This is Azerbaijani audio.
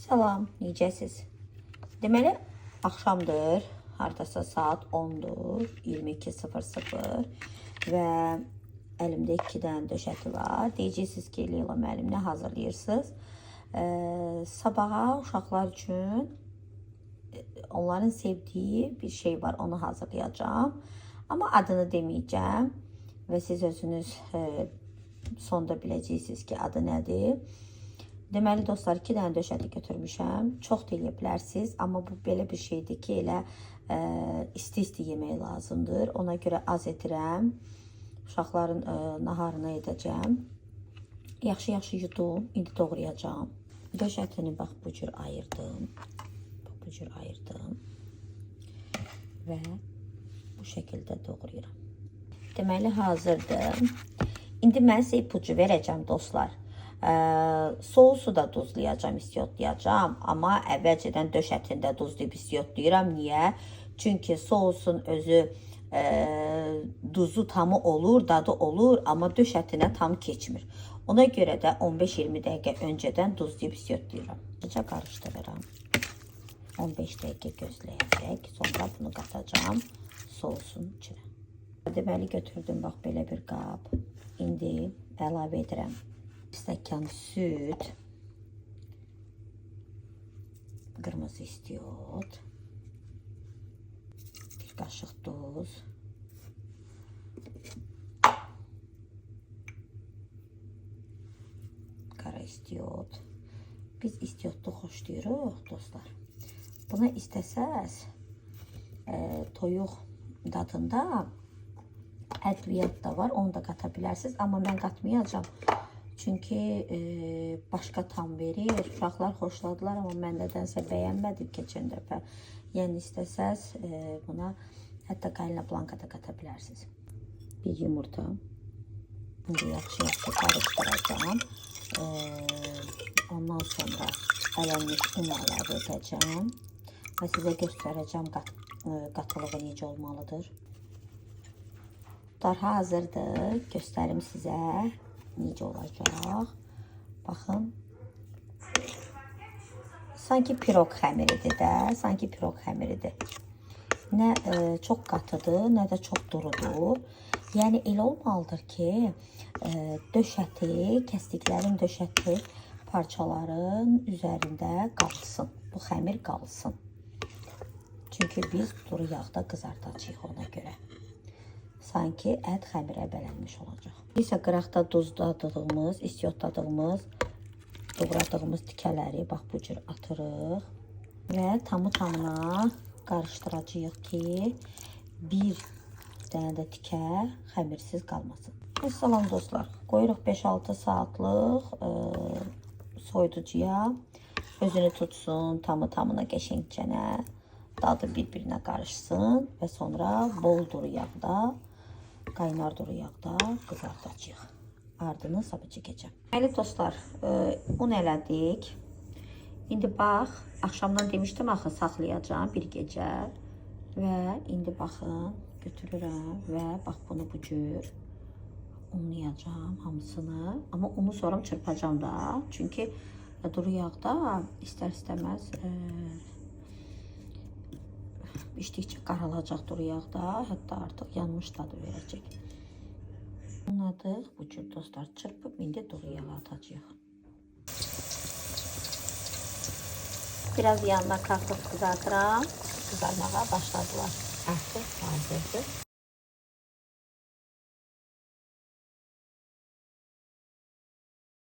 Salam, necəsiz? Deməli, axşamdır, hardasa saat 10-dur, 22:00 və əlimdə 2 dənə döş əti var. Deyəcəksiniz ki, Leyla müəllim, nə hazırlayırsınız? Sabaha uşaqlar üçün onların sevdiyi bir şey var, onu hazırlayacağam. Amma adını deməyəcəm və siz özünüz sonda biləcəksiniz ki, adı nədir. Deməli dostlar, 2 dənə döş əti götürmüşəm. Çox da eləyə bilərsiniz, amma bu belə bir şeydir ki, elə isti-isti yemək lazımdır. Ona görə az edirəm. Uşaqların naharına edəcəm. Yaxşı-yaxşı yudum, indi doğrayacağam. Döş ətini bax bu cür ayırdım. Bax bu cür ayırdım. Və bu şəkildə doğrayıram. Deməli hazırdır. İndi mən sizə ipucu verəcəm dostlar. Sousu da duzlayacağam, istiotlayacağam, amma əvvəlcədən döş ətini də duzlayıb istiotlayıram. Niyə? Çünki sousun özü duzu tamı olur, dadı olur, amma döş ətinə tam keçmir. Ona görə də 15-20 dəqiqə öncədən duzlayıb istiotlayıram. Necə qarışdırıram. 15 dəqiqə gözləyəcək. Sonra bunu qatacağam sousun içinə. Deməli götürdüm bax belə bir qab. İndi əlavə edirəm. Stəkan süd, qırmızı istiot, bir qaşıq duz, qara istiot. Biz istiotlu xoşlayırıq dostlar. Buna istəsəz toyuq dadında ədviyyat da var, onu da qata bilərsiniz. Amma mən qatmayacağam. Çünki başqa tam verir. Uşaqlar xoşladılar, amma mən nədənsə bəyənmədim keçən dəfə. Yəni istəsəz buna hətta Qalina Blanka da qata bilərsiniz. Bir yumurta. İndi yaxşı-yaxşı qarışdıracağam. Ondan sonra ələnmiş un əlavə edəcəm və sizə göstərəcəm qatılığı necə olmalıdır. Dar hazırdır. Göstərim sizə necə olacaq. Baxın. Sanki piroq xəmiridir də. Sanki piroq xəmiridir. Nə çox qatıdır, nə də çox durudur. Yəni elə olmalıdır ki, döş əti, kəsdiklərim döş əti parçaların üzərində qalsın. Bu xəmir qalsın. Çünki biz duru yağda qızardacağıq ona görə. Sanki ət xəmirə bələnmiş olacaq. İsə qıraqda duzladığımız, istiotladığımız, doğradığımız tikələri bax bu cür atırıq və tamı tamına qarışdıracağıq ki, bir dənə də tikə xəmirsiz qalmasın. Salam dostlar, qoyuruq 5-6 saatlıq soyuducuya. Özünü tutsun, tamı tamına qəşəngcənə, dadı bir-birinə qarışsın və sonra bol duru yağda, qaynar duru yağda qızardacağıq. Ardını sabah çəkəcəm. Deməli dostlar, un elədik. İndi bax, axşamdan demişdim axı saxlayacağam bir gecə və indi baxın, götürürəm və bax bunu bu cür unlayacağam hamısını. Amma unu sonra çırpacağam da. Çünki duru yağda istər-istəməz pişdikcə qaralacaq duru yağda, hətta artıq yanmış dadı verəcək. Unladıq bu cür dostlar, çırpıb indi duru yağa atacağıq. Biraz yanına kartof qızartıram. Qızarmağa başladılar. Artıq hazırdır.